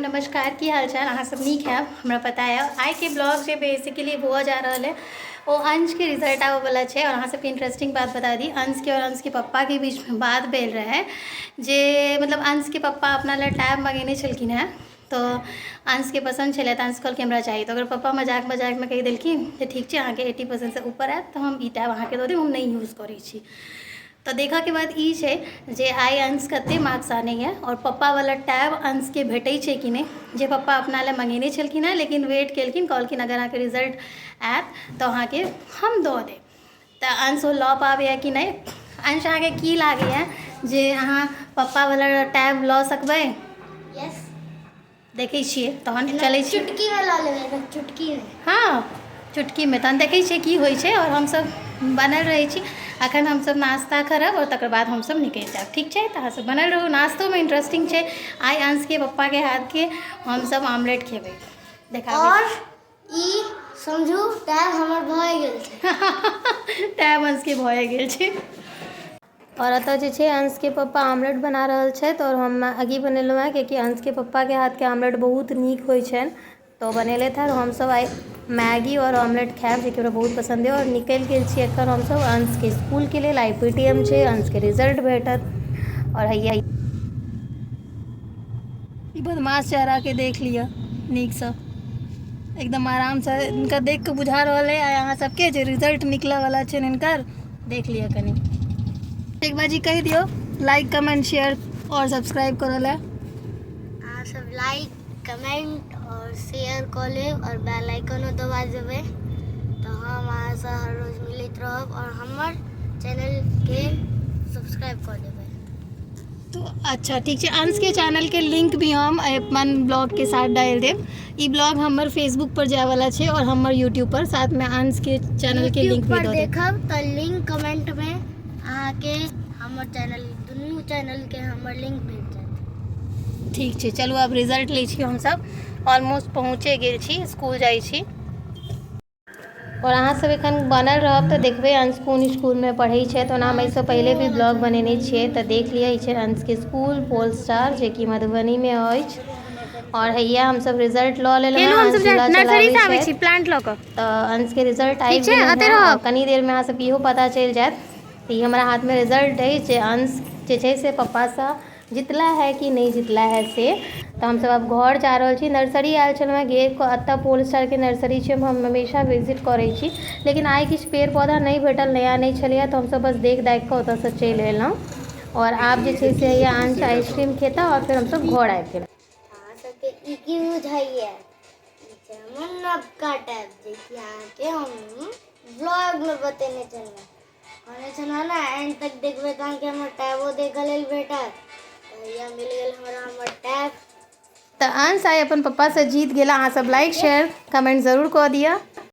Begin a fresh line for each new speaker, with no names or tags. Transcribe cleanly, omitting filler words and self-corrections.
प्रणाम नमस्कार, की हाल चाल? अहाँ सब नीक हैब, हमरा पता है। आइके ब्लॉग जे बेसिकली हुआ जा रहल है ओ अंशके रिजल्ट आबैवला छै। और अहाँ सबके इंटरेस्टिंग बात बता दी, अंशके और अंशके पप्पाके बीचमे बात भेल रहै जे मतलब अंशके पप्पा अपना लए टैब मङ्गेने छलखिन हेँ, तऽ अंशके पसन्द छलै तऽ अंश कहलकै हमरा चाही। तऽ ओकर पप्पा मजाक मजाकमे कहि देलखिन जे ठीक छै, अहाँके 80%सँ ऊपर आयत तऽ हम ई टैब अहाँके दऽ देब, हम नहि यूज करै छी। तऽ देखऽके बाद ई छै जे आइ अंश कते मार्क्स आनैए आओर पप्पावला टैब अंशके भेटै छै कि नहि, जे पप्पा अपना लए मङ्गेने छलखिन हेँ, लेकिन वेट केलखिन, कहलखिन अगर अहाँके रिजल्ट आयत तऽ अहाँके हम दऽ देब। तऽ अंश ओ लऽ पाबैए कि नहि? अंश, अहाँके की लागैए जे अहाँ पप्पावला टैब लऽ सकबै?
यस।
देखै छियै, तहन चलै छी।
चुटकीमे लऽ लेबै, चुटकीमे।
हँ, चुटकीमे। तहन देखै छियै की होइ छै। आओर हमसब बनल रहै छी। अखन हमसब नास्ता करब आओर तकर बाद हमसब निकलि जायब। ठीक छै? तऽ अहाँसब बनल रहू। नाश्तोमे इंटरेस्टिंग छै। आइ अंशके पप्पाके हाथके हमसब ऑमलेट खेबै, देखाबै।
और ई समझू टैब हमर भए गेल छै।
टैब अंशके भए गेल छै। और एतऽ जे छै अंशके पप्पा ऑमलेट बना रहल छथि आओर हम मैगी बनेलहुँ हेँ, कियाकि अंशके पप्पाके हाथके ऑमलेट बहुत नीक होइ छनि, तऽ ओ बनेलथि हेँ। हमसब आइ मैगी आओर ऑमलेट खायब, जेकि हमरा बहुत पसन्द अइ। आओर निकलि गेल छी एखन हमसब अंशके इसकुलके लेल। आइ पी टी एम छै, अंशके रिजल्ट भेटत। आओर हैया ई बदमाश चेहराके देख लिअ नीकसँ, एकदम आरामसँ। हिनका देख कऽ बुझा रहल अइ आइ अहाँ सबके जे रिजल्ट निकलऽवला छनि हिनकर। देख लिअ कनि एक बाजी, कहि दियौ लाइक, कमेंट, शेयर आओर सब्सक्राइब करऽ लए।
अहाँ सब लाइक, कमेंट और शेयर कऽ लेब और बेल आइकनो दबा देबै, तऽ हम अहाँसँ हर रोज मिलैत रहब और हमर चैनलके सब्सक्राइब कऽ देबै।
तो अच्छा, ठीक छै। अंशके चैनलके लिंक भी हम अपन ब्लॉगके साथ डालि देब। ई ब्लॉग हमर फेसबुक पर जायवला छै और हमर यूट्यूब पर, साथमे अंशके चैनलके लिंक भी
पर
दऽ देब।
देखब तऽ लिंक कमेंटमे अहाँके हमर चैनल, दुनू चैनलके हमर लिंक भेट जायत।
ठीक छै, चलू आब रिजल्ट लै छी। हमसब ऑलमोस्ट पहुँचे गेल छी, स्कूल जाइ छी। और अहाँ सब एखन बनल रहब तऽ देखबै अंश कोन इसकुलमे पढ़ै छथि। ओना हम एहिसँ पहिले भी ब्लॉग बनेने छियै, तऽ देख लिअ। ई छै अंशके स्कूल पोल स्टार, जेकि मधुबनीमे अछि। और हैया हमसब रिजल्ट लऽ लेलहुँ हेँ। अंश झूला चलाबै छथि।
प्लांट लऽ कऽ।
तऽ अंशके रिजल्ट आबि
ठीक छै,
गेलै
अते
हेँ
रहब।
और कनी देरमे अहाँ सबके इहो पता चलि जायत। ई हमरा हाथमे रिजल्ट अछि जे अंश जे छै से पप्पासँ जितला है कि नहि जितला है से। तऽ हमसब आब घर जा रहल छी। नर्सरी आयल छलहुँ हेँ घेर कऽ। एतऽ पोल स्टारके नर्सरी छै, हम हमेशा विजिट करै छी, लेकिन आइ किछु पेड़ पौधा नहि भेटल, नया नहि छलैए, तऽ हमसब बस देख दाखि कऽ ओतऽसँ चलि एलहुँ। आओर आब जे छै से हैया अंश आइसक्रीम खेता आओर फेर हमसब घर आबि गेलहुँ।
अहाँ सबके ई की बुझाइए? ई छै हमर नवका टैब, जेकि अहाँके हम ब्लॉगमे बतेने छलहुँ। कहने छलहुँ ने, एंड तक देखबै तऽ अहाँके हमर टैबो देखऽ लेल भेटत। तऽ हैया मिल गेल हमरा हमर टैब।
तऽ अंश आइ अपन पप्पासँ जीत गेला। अहाँ सब लाइक, शेयर, कमेंट जरूर कऽ दिअ।